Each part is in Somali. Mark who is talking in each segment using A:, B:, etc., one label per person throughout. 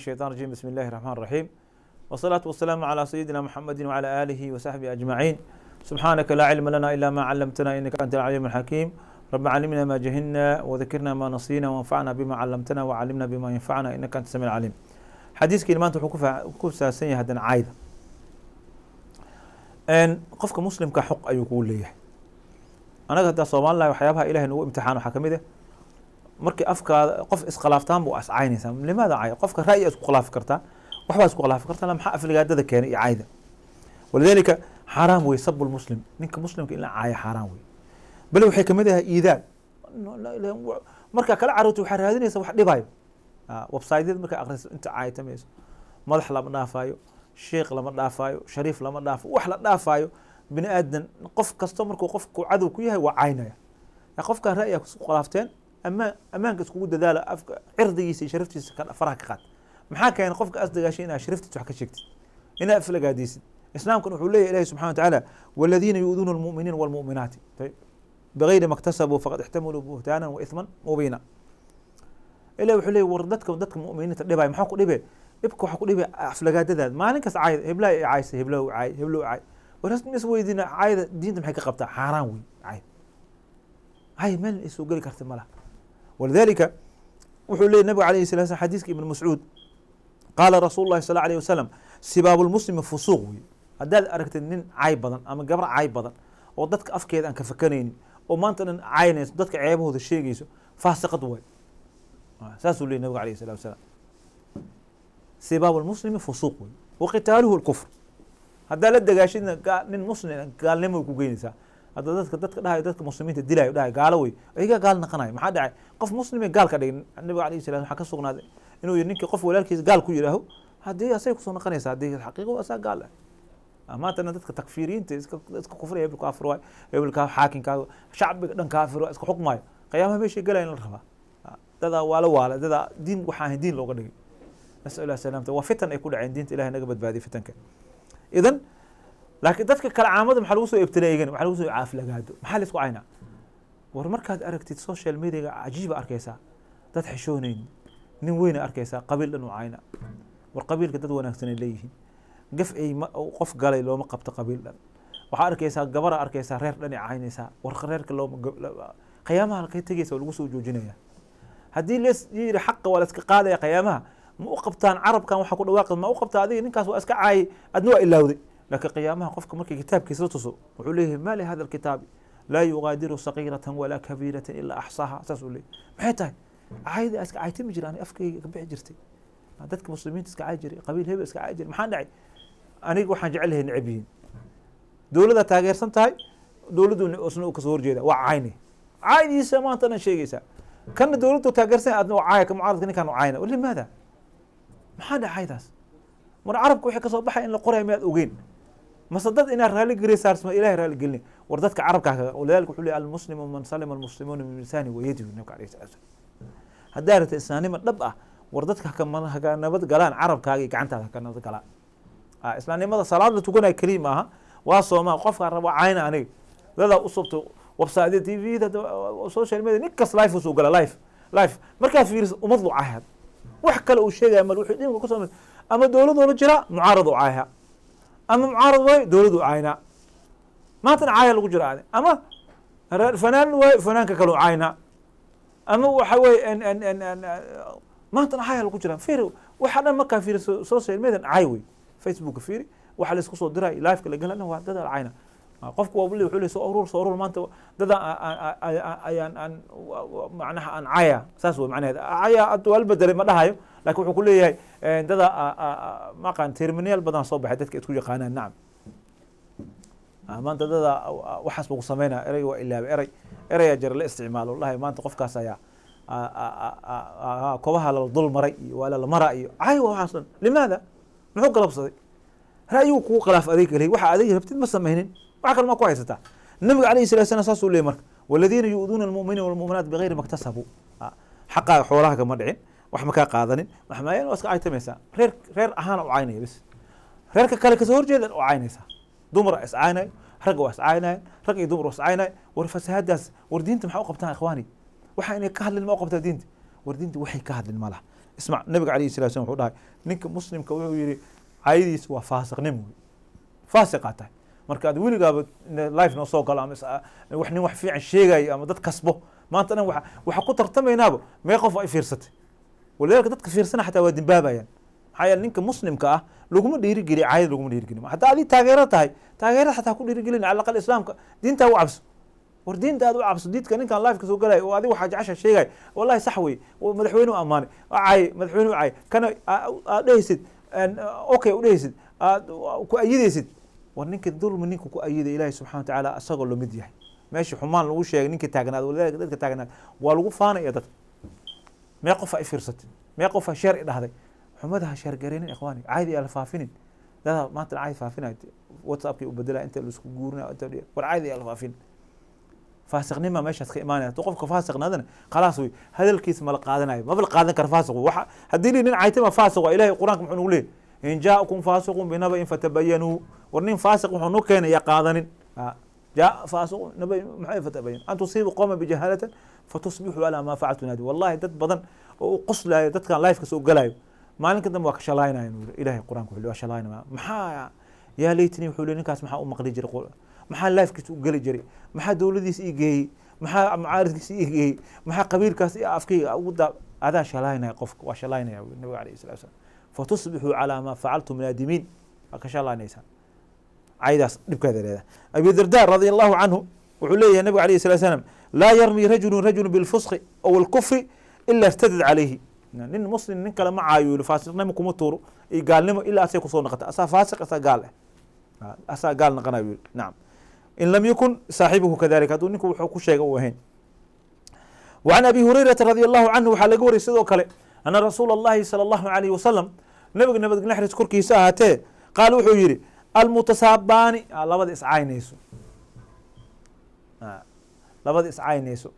A: الشيطان الرجيم. بسم الله الرحمن الرحيم، والصلاة والسلام على سيدنا محمد وعلى آله وصحبه أجمعين. سبحانك لا علم لنا إلا ما علمتنا إنك أنت العليم الحكيم. رب علمنا ما جهلنا وذكرنا ما نسينا وانفعنا بما علمتنا وعلمنا بما ينفعنا إنك أنت السميع العليم. Xadiiskii maanta wuxuu ku saabsan yahay haddana cayda. Qofka muslimka xuq ayuu kugu leeyahay. Anaga haddaa Soomaalilahi, waxyaabaha ilahay nagu imtixaan waxaa kamid ah markii afkaada qof iskhilaaftaan bu ascaynaysaa. Limaada cay? Qofka ra'yi isku khilaafi kartaa, waxbaa isku khilaafi kartaa, maxaa afligaadada keenay iyo cayda? Walidaalika xaaraam wey sabu lmuslim, ninka muslimka in la caayo xaaraam wey. Bale waxay kamid ahay iidaad. Markaa kala carruurta waxaa raadinaysa wax dhibayo websiteyada markaa akhriso, inta caaytamayso, madax lama dhaafaayo, sheekh lama dhaafaayo, shariif lama dhaafo, wax la dhaafaayo bini aadan. Qof kasto markuu qofku cadow ku yahay waa caynaya. Qofkan ra'yiga isku khilaafteen ama ammaanka iskugu dadaala, afka cirdigiisa iyo sharaftiisa faraha ka qaad. Maxaa keenay qofka asdagaashay inaad sharaftiisa wax ka sheegtid, inaad aflagaadiysid? Islaamkan wuxuu leeyahy Ilahi subxana wa tacaala: waladiina yu'duuna almu'miniina walmu'minaati bigayri ma iktasabuu faqad ixtamaluu buhtaanan wa ithman mubiina. Ilahi wuxuu leeyahy, war dadka mu'miniinta dhibaya, maxaa ku dhibe? Dhibka waxaa ku dhibay aflagaadadaad maalin kasta caayda, heblaha ay caaysa, heblahu caay, heblow caay. War is weydiina, caayda diinta maxay ka qabtaa? Xaaraan wey caay. Caay meel ay soo geli karta ma laha. Walidalika wuxuu leeyay nabiga alayhi salatu slam, xadiiska Ibn Mascuud: qaala rasuulu llahi sal alayh wasalam, sibaabu lmuslimi fusuuq wey. Haddaad aragtid nin caay badan ama gabar caay badan oo dadka afkeeda aan ka fakanaynin oo maanta dhan caynayso, dadka ceebahooda sheegayso, faasiqad waay. Saasuu leyay nabiga alayhi salatu wasalaam: sibaabu lmuslimi fusuuq wey wa qitaaluhu lkufr. Haddaa la dagaashidna nin muslim, gaalnimo ku geynaysaa. Hadda dadka dhahayo dadka muslimiinta dilayo, dhahayo gaalo wey, ayagaa gaal naqanayo. Maxaa dhacay? Qof muslime gaal ka dhigin. Nabiga alayhi salam waxaa ka sugnaaday inuu yihi ninkii qof walaalkiisa gaal ku yidhaaho, haddii asay kusoo noqonaysa, haddii xaqiiqo asaa gaal ah. Maantana dadka takfiiriyiinta iska kufriya, hebel kaafir waay, hebelka xaakimkaa, shacbiga dhan kaafir waay, iska xukmaayo, qiyaamaha meeshay galayan la rabaa. Dadaa waala waala, dadaa diin waxaa ahayn diin looga dhigay. Nasal allah salaamta. Waa fitan ay ku dhaceen diinta. Ilahay naga badbaadiya fitanka. Idan laakiin dadka kale caamada maxaa lagu soo ibtileegan? Waxaa lagu soo caaflagaado. Maxaa la isku caynaa? War markaad aragtid social mediaga, cajiiba arkaysaa dad xishoonayn, nin weyna arkaysaa qabiil dhan u cayna. War qabiilka dad wanaagsan ay leeyihiin, gaf ay qof galay looma qabto qabiil dhan. Waxaa arkaysaa gabara, arkaysaa reer dhan ay caynaysaa. War reerka looma, qiyaamaha halkay tegaysa? Waa lagu soo joojinaya. Haddii lees yiri xaqa waa la iska qaadaya, qiyaamaha ma u qabtaan? Carabkan waxa ku dhawaaqi ma u qabtaa? Adiga ninkaas waa iska caayay, adna waa ilaawday. Laakiin qiyaamaha qofka markii kitaabkiisa la tuso, wuxuu leeyahay: ma li hada alkitaabi laa yugaadiru sagiiratan walaa kabiiratan ilaa axsaaha. Saas uu leeyahy. Maxay tahay caayda iska caaytami jira? Ani afkayga ka bixi jirtay, dadka muslimiinta iska caayi jiray, qabiil hebel iska caayi jiray. Maxaan dhacay? Aniga waxaan jecelahay necab yihiin, dowladdaa taageersan tahay, dowladdu isna kasoo horjeeda, waa cayne, caaydiisa maanta dhan sheegaysaa. Kana dowladdu taageersan, adna waa caaya, ka mucaaradka ninkaan caayna. Limaada? Maxaa dhacay caydaas? Mar carabka wixii kasoo baxay in la qorayo miyaad ogeyn? Mase dad inaad raali geliysa, ilahay raali gelin? War dadka carabka, walidalika wuxuu leeyahy: almuslimu man salima almuslimuuna min lisaani wa yadihi. Nabika alayhi salatu wasalam, haddaa rabta islaamnimo dhab ah, war dadka haka nabad galaan carabkaaga iyo gacantaada, haka nabad galaan. Islaamnimada salaad la tukanayo keliya maaha, waa soomaa. Qofkaa rabo cayna, aniga dadaa usubto website, TV-da, social media, nin kas live usoo gala. Live markaad fiiriso, umad lu caayad, wax kale uu sheegaya mal. Wuxuu dhimka kusoo ama dowladoola jira, mucaarad u caaya, ama mucaarad waayo dowladu caynaa. Maantana caaya lagu jira ade, ama fanaan waayo fanaanka kalu caynaa, ama waxa weye maantana caaya lagu jira. Fiiri waxa dhan markaa fiiriso social media, caay wey. Facebooka fiiri, waxa la isku soo diray, liveka la galana, waa dad cayna. Qofku waa wuxuu leeyahay: soo urur, soo urur, maanta dada ayaan aan macnaha aan caya. Saas wey macnaheeda. Caya hadda waa la bedelay ma dhahayo, laakiin wuxuu ku leeyahay dada maqaan terminal badan soo baxay, dadka isku yaqaanaan. Nacam, maanta dada waxaas buu ku sameynaya. Erey waa ilaabay, ereyaa jira la isticmaalo wallahi. Maanta qofkaas ayaa kobaha lala dul maray iyo waa lala mara iyo cay, waa waxaas dhan. Limaada? Muxuu galabsaday? Ra'yigu kugu khilaaf adeeg kaliya, waxa adeeg rabtid ma samaynin, wax kale ma ku haysataa. Nabiga alayhi salatu wasalam saasuu leeyay marka: waladiina yu'duuna almu'miniina walmu'minaat bigayri ma iktasabuu. Xaqaaga xoolaha kama dhicin, wax ma kaa qaadanin, wax ma waa iska caytamaysaa. Reer ahaan u caynaya bis, reerka kale kasoo horjeedan u caynaysaa. Dumar is caynayo, ragga waa is caynaya, rag iyo dumar waa is caynaya. War fasahaadaas, war diinta maxaa u qabtaan, ikhwaani? Waxa inay ka hadlin ma u qabtaa diinta? War diinta waxay ka hadlin ma laha. Ismac, nabiga calayhi salatu wasalam wuxuu dhahay ninka muslimka wuxuu yihi caayadiisa waa faasiqnimo wey, faasiqaa tahay. Marka aad weligaaba life noo soo galo ama wax nin wax fiican sheegayo ama dad kasbo, maanta dhan waxa ku tartamaynaaba mee qof ay fiirsatay. Walidaalika dadka fiirsana xataa waa dimbaabayaan. Maxaa yeele ninka muslimka ah laguma dhiirigeliyo caayada, laguma dhiirigelin. Hataa adii taageero tahay, taageerada xataa ku dhiirigelin, cala aqal islaamka diintaa u cabso. War diinta aad u cabso, diidka ninkan life ka soo galayo oo adiga waxaa jecesha sheegay, wallahi sax wey, madaxweyne u ammaanay, caay madaxweyne u caay, kana aad dhehaysid okay u dhehaysid, aad ku ayidaysid. War ninka dulmi ninka ku ayiday Ilaahi subxana wa tacaala isagoo lamid yahay. Meesha xumaan lagu sheegay ninka taagnaad, walidaalika dadka taagnaad waa lagu faanaya. Dadka mee qof ay fiirsatay, mee qof sheer i dhahday, xumada ha sheer gareynin ikhwaani, caadi aa la faafinin. Dadaa maanta caadi faafinayo, WhatsAppkii u bedelaya, inta laisku guurinayo, inta war caadi aa la faafin. Faasiqnima meeshaas ka imaanaya. Hadduu qofka faasiqnaadana khalaas wey, hadalkiisa ma la qaadanayo, maba la qaadan karo faasiq. Waxa haddii li nin caytama faasiq waa. Ilahay qur-aanka muxuu nagu leeyahy? In jaakum faasiqun binaba'in fatabayanuu. War nin faasiq wuxuu noo keenay yaa qaadanin. Jaa faasiqun naba maxay fatabayan an tusiibu qowman bijahaalatan fatusbixuu calaa maa facaltu naadi. Wallahi dad badan oo u qoslayo dadkan life ka soo galayo, maalinka dambe waa ka shalaynaya. Ilahay qur-aanka wuxuu waa shalaynaya. Maxaa yaa laytani wuxuu leeyahay ninkaas maxaa u maqli jiray, maxaa lifekiisa u geli jiray, maxaa dowladiisa ii geeyey, maxaa mucaaridkiisa ii geeyey, maxaa qabiilkaas iyo afkayga ugu daa. Adaa shalaynaya, qofka waa shalaynaya. Nabiga alayhi salatu wasalam fatusbixuu calaa maa facaltum naadimiin, waa ka shalaynaysaa. Caydaas dhibkeeda leedahay. Abi Darda radia allahu canhu wuxuu leeyahay nabiga alayhi salatu wasalam laa yarmi rajulu rajulu bilfusqi aw alkufri ila irtadad calayhi. Nin muslim nin kale ma caayo yiri, faasiqnimo kuma tuuro iyo gaalnimo ilaa asay kusoo noqota, asaa faasiq asaa gaal ah, asaa gaal noqonayo yiri. Nacam, in lam yakun saaxibuhu kadalika, hadduu ninku wuxuu ku sheegay uu ahayn. وعن أبي هريرة رضي الله عنه waxaa laga wariyay sidoo kale أna rasuula الlahi salى الlahu عalayh wasalam, nabiga nabadgelyo naxariis korkiisa ahaatee, qaal wuxuu yihi almutasaabaani, labada iscaynayso, labada iscaynayso.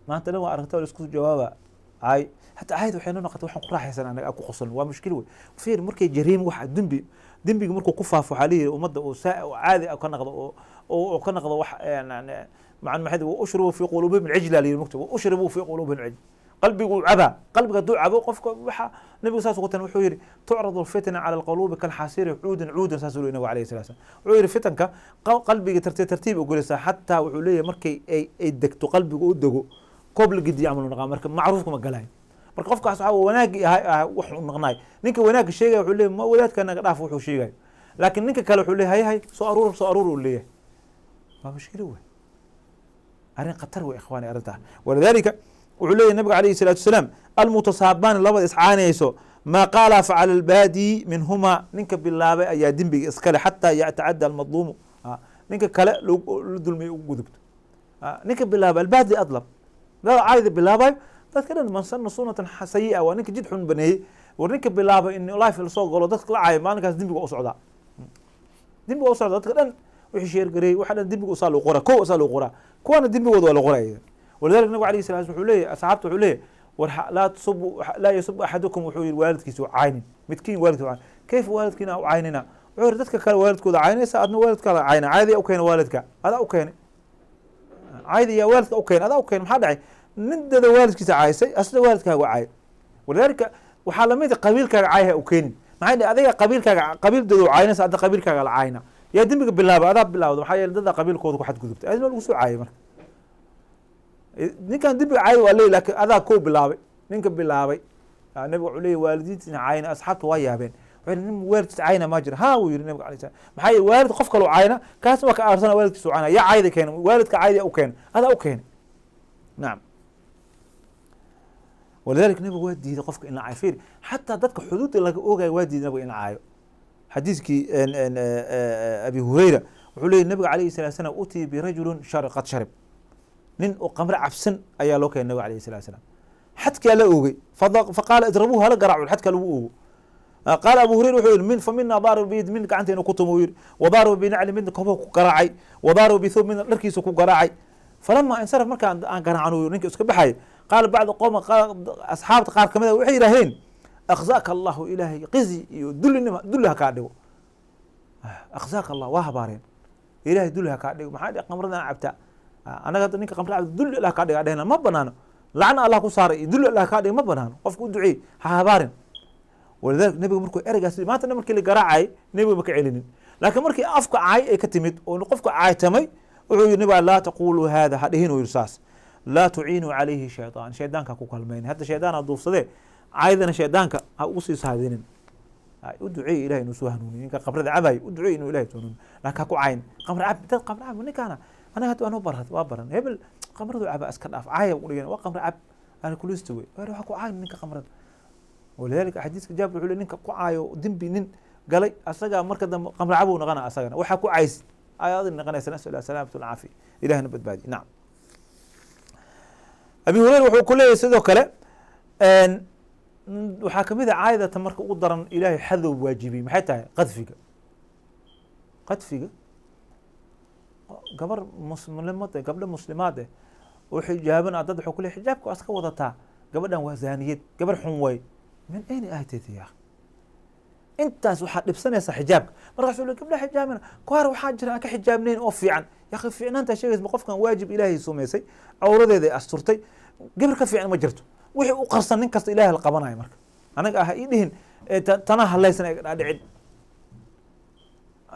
A: Maanta dhan waa aragta la isku jawaaba cay, hataa cayd waxay noo noqotay waxaan ku raaxaysan anaga ku qosoln. Waa mushkil wey. Fiir, markay jariim waxa dembi, dembiga markuu ku faafo, waxaa leeyihi ummadda uu saa caadi ka noqdo oo ka noqdo wax macan maxay wa ushribu fi quluubihim alcijla la yiri mugta, wa ushribuu fi quluubihim alcijl. Qalbigu cabaa, qalbiga hadduu cabo qofka, waxa nabigu saas ugu tan wuxuu yihi tucradu alfitna cala alquluubi kalxasiri cuudan cuudan. Saas uu nabigu alayhi salatu wasalam wuxuu yihi fitanka qalbiga tartiib tartiib u gelaysaa, xataa wuxuu leeyahay markay ay degto, qalbiga u dego, koob la gediyo camal u naqaa. Marka macruufka ma galayo. Marka qofkaas waxaa wanaagii ahay wax u naqnaay. Ninka wanaagga sheegaya wuxuu leeyahay ma wadaadka naga dhaaf wuxuu sheegayo, laakiin ninka kale wuxuu leeyahay hay soo aruur, soo aruur uu leeyahay. Waa mushkilo wey, arrin khatar wey ikhwaani arrintaa. Walidaalika wuxuu leeyahy nabiga alayhi salaatu wasalaam almutasaabaani, labada iscaanayso, maa qaala facala albaadi minhuma, ninka bilaabay ayaa dembiga iskale, xataa yatacadda almadluumu, ninka kale la dulmiyay ugu gudubto. Ninka bilaabay albaadi adlab dada caayda bilaabayo dadka dhan, man sana sunatan sayi'a, waa ninka jid xun baneeyey. War ninka bilaabay in life lasoo galo dadka la caayo, maalinkaas dembiga u socdaa, dembiga u socdaa. Dadka dhan wixii sheergareeyey waxa dhan dembiga usaa lagu qoraa, kow usaa lagu qoraa, kuwana dembigooda waa la qoraya. Walidalika nabigu alayhi salam wuxuu leeyahy asxaabta wuxuu leeyahy war laa tusubu, laa yasubu axadukum, wuxuu yihi waalidkiisa u caynin midkiin, waalidkiisa u caynin. Kayfa waalidkiina u caynina? Wuxuu yihi dadka kale waalidkooda caynaysa, adna waalidkaada cayna. Caayada u keena waalidka, adaa u keenay caayada, yaa waalidka u keenay? Adaa u keenay. Maxaa dhacay? Nin dada waalidkiisa caaysay, asna waalidkaaga caay. Walidaalika waxaa lamid ah qabiilkaaga caayha u keenin. Maxay dhihi adiga qabiilkaaga, qabiildooda caynaysa, adna qabiilkaaga la caayna. Yaa dembiga bilaaba? Adaa bilaawda. Maxaa yeele dada qabiilkooda ku xadgudubtay, adina lagu soo caayay. Marka ninkan dembiga caayay waa leeyahy, laakiin adaa kow bilaabay. Ninka bilaabay nabiga wuxuu leeyahy waalidiintiina caayna. Asxaabta waa yaabeen, wuxuu nin waalidkiisa caayna ma jira? Ha, wuu yiri nabiga alayhi salam. Maxaa yeele waalid qof kaloo caayna, kaasna waa ka aarsana, waalidkiisa u caayna. Yaa caayda keena? Waalidka caayda u keena, adaa u keenay. Nacam, walidalika nabigu waa diiday qofka in la caayo. Fiiri, xataa dadka xuduudda laga oogayo waa diiday nabiga in la caayo. Xadiiskii Abi Hurayra wuxuu leeyahy nabiga alayhi salatu salam utiya birajulin qad sharib, nin oo qamre cabsan ayaa loo keenay nabiga alayhi salatu salam. Xadkaa la oogay, faqaala idrabuuhu, hala garaacu, xadkaa lagu oogo. Qaala Abu Hurayra wuxuu yihi min famina daarib biyad, min gacanta inuu ku tumo yiri, wadaaribu binacli, midna kobaha ku garaacay, wadaaribu bithawb, midna dharkiisa ku garaacay. Falama insaraf, markaan aan garaacno ninka iska baxay, qaala bacdu qowma, asxaabta qaar kamid a waxay yidhaaheen akhzaaka Allahu, ilaahay qizi iyo dullinima dulli ha kaa dhigo. Akhzaaka Allah, waa habaareen, ilaahay dulli ha kaa dhigo. Maxaa dhihi qamradan cabtaa? Annaga hadda ninka qamra cabta dulli Allah kaa dhiga dhehna, ma banaano. Lacna Allah ku saaray iyo dulli Allah kaa dhigay, ma banaano. Qofka u duceey, ha habaarin. Walidaalika nabiga markuu ereygaas maanta markii la garaacay, nabiga ma ka celinin, laakiin markii afka caay ay ka timid oo qofka caaytamay, wuxuu yidhi nabiga: "Laa taquluu hada," ha dhihin uu yidhi saas. "Laa tuciinuu calayhi shaytaan," shaydaanka ku kalmayn. Hadda shaydaan ha duufsadee, caydana shaydaanka ha ugu sii saadinin. U duceey Ilahay inuu soo hanuuniyo ninka qabrada cabayo, u duceey inuu Ilahay soo hanuuniyo, laakiin ha ku cayn qamra cab. Dad qamra cab ninkaana anaga hadda waanoo baran, waa baran hebel qamradu caba, iska dhaaf caaya u dhigan, waa qamra cab alkulista wey, waxa ku cayn ninka qamrada. Walidaalika xadiiska Jaabir wuxuu leey ninka ku caayo dembi nin galay, asagaa marka dambe qamra cabow noqona, asagana waxaa ku caysi ayaad noqonaysa. Nasal Allah salaamatu alcaafiya, Ilahna badbaadi. Nacam, Abi Hurayra wuxuu ku leeyahay sidoo kale, waxaa kamid a caadata marka ugu daran Ilaahay xadow waajibiyey, maxay tahay? Qadfiga. Qadfiga gabar muslimad, gabdho muslimaad eh oo xijaaban ah, dad wuxuu ku leeyahay xijaabka waa iska wadataa, gabadhan waa zaaniyad, gabar xun way. Min ayna aatayta ya akhi? Intaas waxaad dhibsanaysaa xijaabka. Markaasuu le gabdhaha xijaabana kuwaar waxaa jira aan ka xijaabnayn oo fiican. Ya akhi, fiicnaantaa sheegaysa ma qofkan waajib Ilaahay sumaysay, cawradeeda ay asturtay, gabar ka fiican ma jirto. Wixii u qarsan nin kasta Ilahay la qabanayo. Marka anaga ah ii dhihin tana halaysan ay dhaadhicin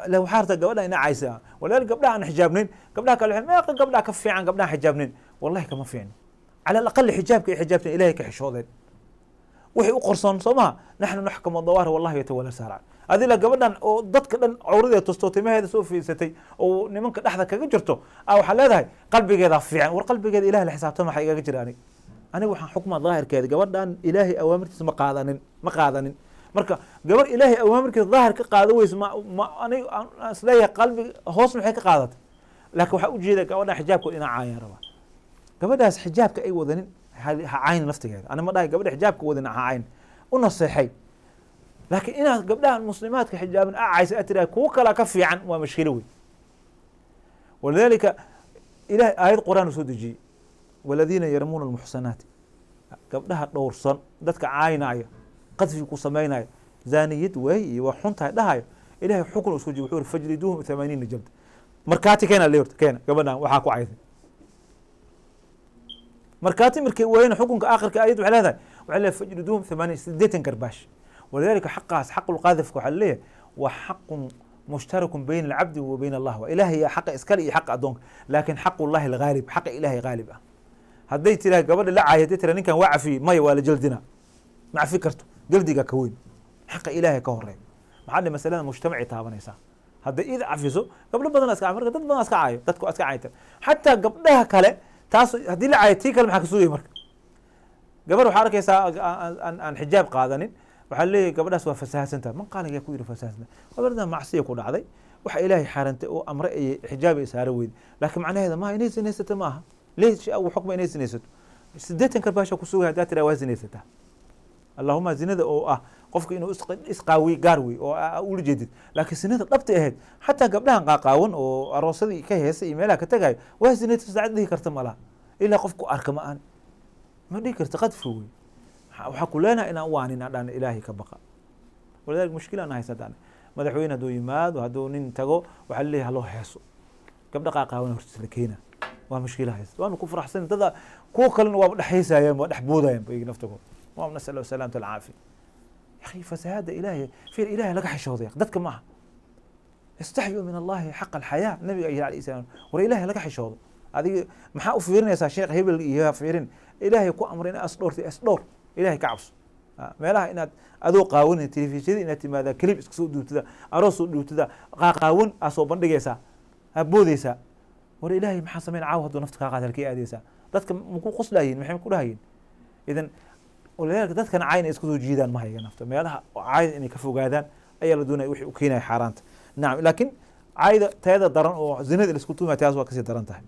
A: la waxaa rabtaa gabadha ina caysa. Walaal, gabdhaha aan xijaabnayn, gabdhaha kale meeqa gabdhaha ka fiican gabdhaha xijaabnayn? Wallahi kama fiicno. Cala alaqali xijaabka ay xijaabteen Ilahay ka xishoodeen, wixii u qarsoon soo maha. Naxnu naxkumu dawaahir wallahi yatawalla saara. Adila gabadhan oo dadka dhan cawradeeda tusto, timaheeda soo fiirsatay oo nimanka dhexda kaga jirto, a waxaa leedahay qalbigeeda fiican. War qalbigeeda Ilahay la xisaabtama, waxa igaga jira aniga? Aniga waxaan xukmaa daahirkeeda. Gabadhan Ilaahay awaamirtiisa ma qaadanin, ma qaadanin. Marka gabar Ilaahay awaamirkiisa daahir ka qaada weyso, ma aniga aan isleeyahay qalbi hoos maxay ka qaadatay? Laakiin waxaa ujeeda gabadhan xijaabkooda inaa caayaan rabaa. Gabadhaas xijaabka ay wadanin ha cayn laftigeeda. Ani ma dhahay gabadha xijaabka wadanin ha cayn, u naseexay, laakiin inaad gabdhahan muslimaadka xijaabin a caysa, aad tiraha kuwo kalaa ka fiican, waa mashkilo wey. Walidaalika Ilahay aayad Qur'aan uu soo dejiyey: waladiina yarmuuna almuxsanaati, gabdhaha dhowrsan dadka caynaya, qadfi ku samaynaya, zaaniyad waay iyo waa xuntahay dhahayo, Ilahay xukun uu soo dejiye. Wuxuu yiri: "Fajliduuhum 80 jalda." Markaati keena le, horta keena gabadhan waxaa ku caysay markaati. Markay waayeen, xukunka aakhirka ayad waxay leedahay, waxay leedahay: "Fajliduuhum 80," 80 karbaash. Walidaalika xaqaas, xaqul qaadifka, waxaa leeyahay waa xaqun mushtarakun bayna alcabdi wa bayna Allah. Waa Ilahay yaa xaqa iskale iyo xaqa addoonka, laakiin xaqullahi alghaalib, xaqa Ilahay haalib ah. Hadday tiraa gabadha la caayay, hadday tiraa ninkan waa cafiyey, maya, waa la jaldina, ma cafi karto, jaldiga ka weyn, xaqa Ilahay ka horeeya. Maxaa dhe masalada mujtamacay taabanaysaa. Hadday id cafiso, gabdho badan iska, marka dad badan iska caayo, dadku iska caayta, xataa gabdhaha kale taas haddii la caayo, tii kale maxaa ka sugaya? Marka gabar waxaa arkaysaa aan xijaab qaadanin, waxaa leeyahay gabadhaas waa fasahasantaha. Man qaaligaa ku yidhi fasahasantaha? Gabadhan macsiya ku dhacday, waxa Ilaahay xaarantay oo amre ay xijaab ay saara weyday, laakiin macnaheeda maaha inay sinaysato. Maaha leesh agu xukma inay sinaysato. 80 karbaasha ku sugaya haddaa tiraa waa sinaysataa. Allahuma zinada oo ah qofka inuu isqaawiy gaar wey oo ula jeedid, laakiin sinada dhabta ahayd, xataa gabdhahan qaaqaawan oo aroosadii ka heesay iyo meelaha ka tagayo waa sinaysa saacad dhihi karta malaha, ilaa qof ku arka ma aan ma dhihi karta. Qadfi wey. Waxaa ku leenahay inaan waanin aan dhahna Ilaahay ka baqa. Walidalika mushkila aan haysataan, madaxweyne hadduu yimaado, hadduu nin tago, waxaa laleeyahay haloo heeso, gabdha qaaqaawan hortiis la keena. Waa mushkila haysta, waanu ku faraxsan. Dada kuwa kalena waaba dhex heesayaan, waa dhex boodayaan ba iyaga naftagooda. Waa nasal salaamata alcaafiya. Ya akhi, fasahaada Ilaahay fiir, Ilaahay laga xishooday, dadka maaha. "Istaxyuu min Allahi xaqa alxayaa," nabiga yiri alayhi salaam. War Ilaahay laga xishoodo. Adiga maxaa u fiirinaysaa sheekh hebel iyo fiirin? Ilaahay ku amray inaad asdhoortay, asdhoor, Ilaahay ka cabso. Meelaha inaad adoo qaawan telefishyada inaad timaadaa, clip iska soo duubtada, aroos soo duubtada, qaaqaawan aa soo bandhigaysaa, aa boodaysaa. War Ilaahay maxaa sameyn caawa hadduu nafta kaa qaad? Halkee aadaysaa? Dadka maku qoslayiin? Maxay ku dhahayiin? Idan walidaalika dadkan cayn ay isku soo jiidaan ma hayga nafta, meelaha caayda inay ka fogaadaan ayaa la doonaya, wixii u keenaya xaaraanta. Nacam, laakiin caayda tayada daran oo zinada la isku tuumaya, taas waa kasii daran tahay.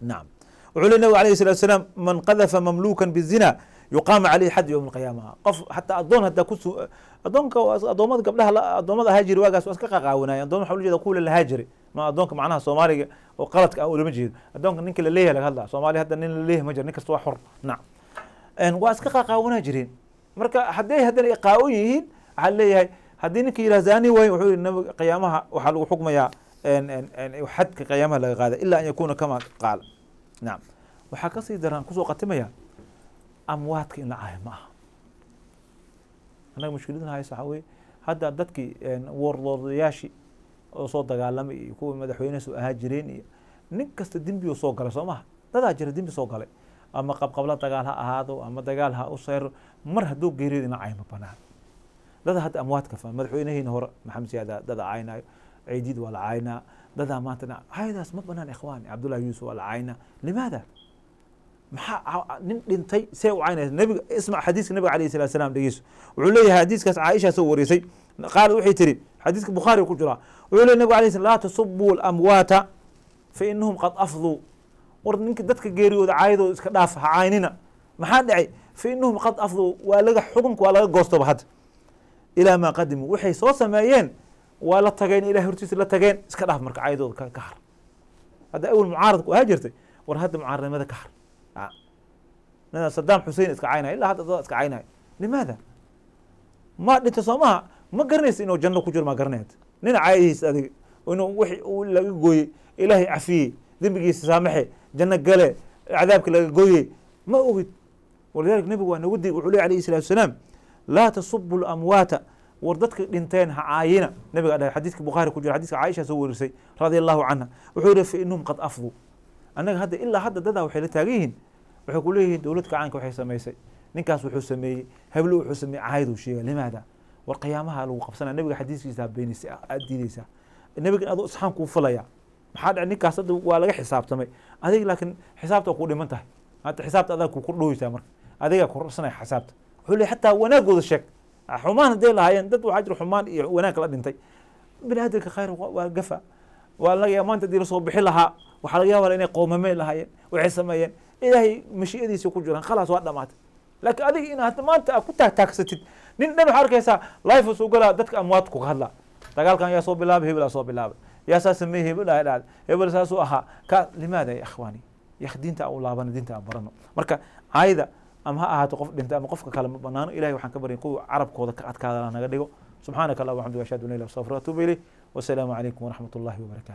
A: Nacam, wuxuu leey nabigu alayhi salatu wasalaam: "Man qadafa mamlukan bizina yuqaama calayhi xad yowm alqiyaama." Qof xataa addoon haddaa ku addoonka, addoomada gabdhaha addoomada ahaa jiri waagaas waa iska qaqaawanaya. Addoon waxaa ula jeeda kuwa la lahaa jiray, ma addoonka macnaha Soomaaliga oo qaladka ah ulama jeedo. Addoonka ninka la leeyahay laga hadlaa. Soomaaliya hadda nin la leeyahay ma jiro, nin kasta waa xor. Nacam, waa iska qaqaawanaa jireen. Marka hadday haddana iqaa'o yihiin, waxaa leeyahay haddii ninka yidhah zani way, wuxuu yihi nabiga qiyaamaha waxaa lagu xukmayaa xadka qiyaamaha laga qaada, ilaa an yakuna kama qaala. Nacam, Waxaa kasii daran kusoo qatimaya amwaadka in la caayo ma aha. Annaga mushkiladana hayso waxaa weeye hadda dadkii warlordayaashii oo soo dagaalamay iyo kuwii madaxweyne soo ahaa jireen iyo nin kasta dembi oo soo galay soo maha. Dadaa jira dembi soo galay, ama qabqabla dagaal ha ahaado ama dagaal ha u seyro, mar hadduu geeriyood in la caayo ma banaan. Dada hadda amwaadka fa madaxweynahiina hore Maxamed Siyaad dada caaynayo, Ciidiid waa la caaynaa, dadaa maanta caayadaas ma banaan ikhwaani. Cabdullahi Yuusuf waa la caaynaa, limaada? Maxaa nin dhintay see u caynaysa? Nabiga ismac xadiiska nabiga alayhi salatu salaam dhegeyso, wuxuu leeyahay xadiiskaas Caaisha soo warisay, qaalad waxay tiri, xadiiska Bukhaari ku jiraa, wuxuu leeyahay nabiga alayhi laa tasubuu alamwaata fa inahum qad afduu. War ninka dadka geeriyooda caayadooda iska dhaaf, ha caynina. Maxaa dhacay? Fa inahum qad afduu, waa laga xukunka waa laga goostoba hadda ilaa maa qadimuu, waxay soo sameeyeen waa la tageen, ilahay hortiisa la tageen, iska dhaaf. Marka caayadooda ka har. Hadda awel mucaaradku ahaa jirtay, war hadda mucaaradnimada ka har. Saddam Xusein iska caynaya ilaa hadda dada iska caynaya, limaada? Ma dhinta soo maha, ma garanaysa inuu janno ku jiro, ma garanayad nina caayadihiisa adiga inuu wixii uu laga gooyey ilaahay cafiyey, dembigiisa saamaxe, janno gale, cadaabka laga gooyey, ma ogid. Walidalik nabigu waa nagu dig, wuxuu ley alayhi salatu wasalaam laa tasubu lamwaata, war dadka dhinteen ha caayina. Nabiga dhahay xadiiska Bukhaari ku jira, xadiiska Caaisha soo warisay radia allahu canha, wuxuu yihi fa inahum qad afduu. Annaga hadda ilaa hadda dadaa waxay la taagan yihiin, waxay ku leeyihiin dowlad kacaanka waxay samaysay, ninkaas wuxuu sameeyey, heblo wuxuu sameeyey, caayaduu sheegay, limaada? War qiyaamaha lagu qabsanaya, nabiga xadiiskiisa beenaysa, aad diideysaa, nabiga adoo isxaan kuu falaya. Maxaa dhacay? Ninkaas hadda waa laga xisaabtamay, adiga laakiin xisaabta waa kuu dhiman tahay, hadda xisaabta adaa ku kordhooysaa, marka adigaa kordhsanaya xisaabta. Wuxuu leeyahay xataa wanaagooda sheeg, xumaan hadday lahaayeen, dad waxaa jira xumaan iyo wanaag la dhintay. Bini aadamka khayr waa gafa, waa laga yaaba maanta haddii lasoo bixi lahaa, waxaa laga yaaba inay qoomamey lahaayeen, waxay sameeyeen ilaahay mashiicadiisa ku jiraan, khalaas waa dhamaatay. Laakiin adiga inaad maanta aad ku taagtaagsatid nin dhan, waxaa arkaysaa life soo galaa dadka amwaadka kuga hadlaa, dagaalkan yaa soo bilaabay, hebel aa soo bilaabay, yaa saa sameeyey, hebel aa dhacday, hebel saasuu ahaa ka. Limaada ya ikhwaani? Ya diinta aan u laabano, diinta aan barano. Marka caayda ama ha ahaato qof dhintay ama qofka kale ma banaano. Ilahay waxaan ka baryay kuwa carabkooda ka adkaada naga dhigo. Subxaanaka allahuma waxamdika, ashhadu an la ilaha illa anta, astaghfiruka wa atuubu ilayh. Wasalaamu calaykum waraxmat ullahi wabarakaatu.